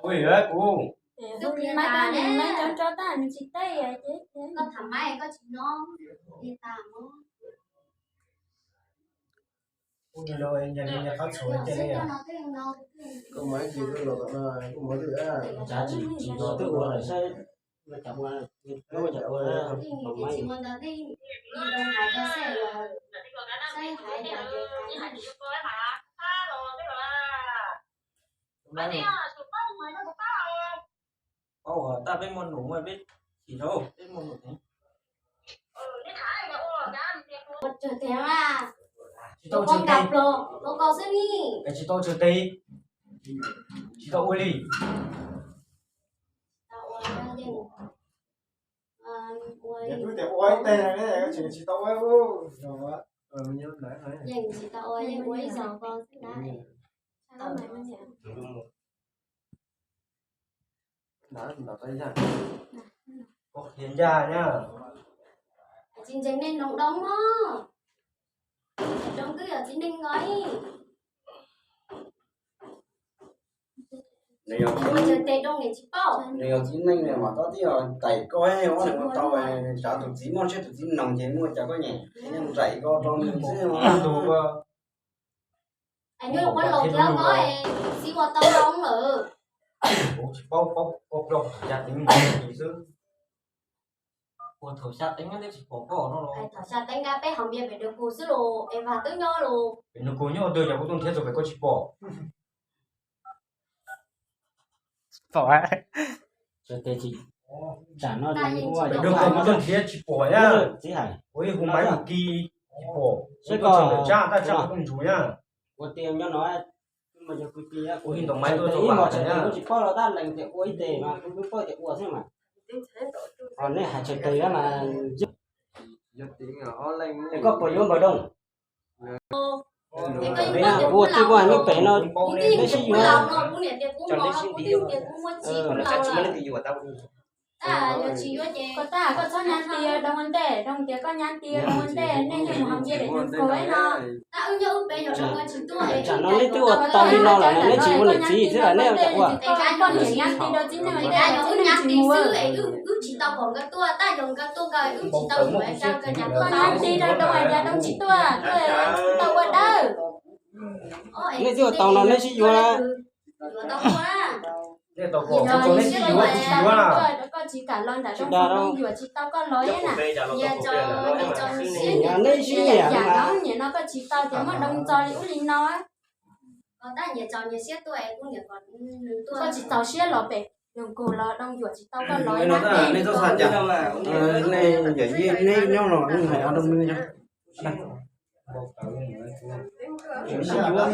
Kuv, kuv, maiv koj, maiv cov tso tag nws tsis teb ces koj tham maiv koj tsis hnov li tas mog. Kuv niag laus, niag qhov txhua cia li. Koj maiv ces koj los tom no, koj maiv twb, tsis tsis los twb ua lawm saib. Ua cas ua, ua cas ua, tsis ua ntawd tej, tsis ua ntawd tej, saib hais cas ces hais. Paub tab peb muaj num muaj peb chim rau peb muaj num. Ua tsaug tiag mas, tsis tau ua tsawg tes, kau xwb ni. Tsis tau tsawg tes, tsis tau ua li. Yeej tsis tau ua, yeej ua ib zaug ko xwb na. Qhia ncaj na. Tsis ntseeg nej noog doo mog. Doo twb yog txiv neej nkaus. Nws yog txiv neej, nws mas tab tib tais koj ob nws ua tau, tsam tus txiv muaj siab tus txiv noog ces muaj cas koj nyiam, nyiam nraim ko rau nws xwb. Nyuaj qhuav laus thiab koj, txiv ua tau zoo lawm. Kuv tsis paub, paub, paub plaub ya teev xwb. Ua thaum xya teev neb tsis pom koj no los? Thaum xya teev nqa peb hom npias pem dawm kus xwb los es Vam twb nyob los? Pem dawm kus nyob twg yog kuv tuaj nrhiav txog pem koj tsis pom. Pom, tsam no dawm kus kuv tuaj nrhiav tsis pom na. Txiv hais, ua ib hu maiv mus kis tsis pom, saib koj tsam tab tsam kuv tuaj ntsug na. Ua tias nyob no, kuv ib ntaus maiv tuaj txog ib hmos tsam kuv tsis paub los tab lees tias ua ib tes mas kuv twb paub tias ua xwb mas. Ho nej hais tsawg tes mas, koj puas yuav npawg Doog? Kuv twb muaj nub pem no, neb sib yuav. Koj tab koj txhob nyav tias Doog ua ntej, Doog tias koj nyav tias Doog ua ntej, nej yeej mus hais tias Doog kav no. Tsam no neb twb ua tau li no lawm, neb tsis ua niam txiv xwb los neb ua cas ua? Koj niam nyav tias rau txiv neej ua ntej, txiv neej tsis mus. Koj nyav tias rau Doog hais tias Doog tsis tuaj, tau ua dawb. Nej twb ua tau no neb sib yuav. Koj tsis kam los nram Doog, Doog yuam tsis tau koj los na. Neb sib nyiam no, nyiam no koj tsis tau tias muab Doog txo li ub li no. Koj tsis txaus siab los pem Doog kug los Doog yuam tsis tau koj los na. Nej txhob xav cas, nej nyob los hais Doog. Sib yuav,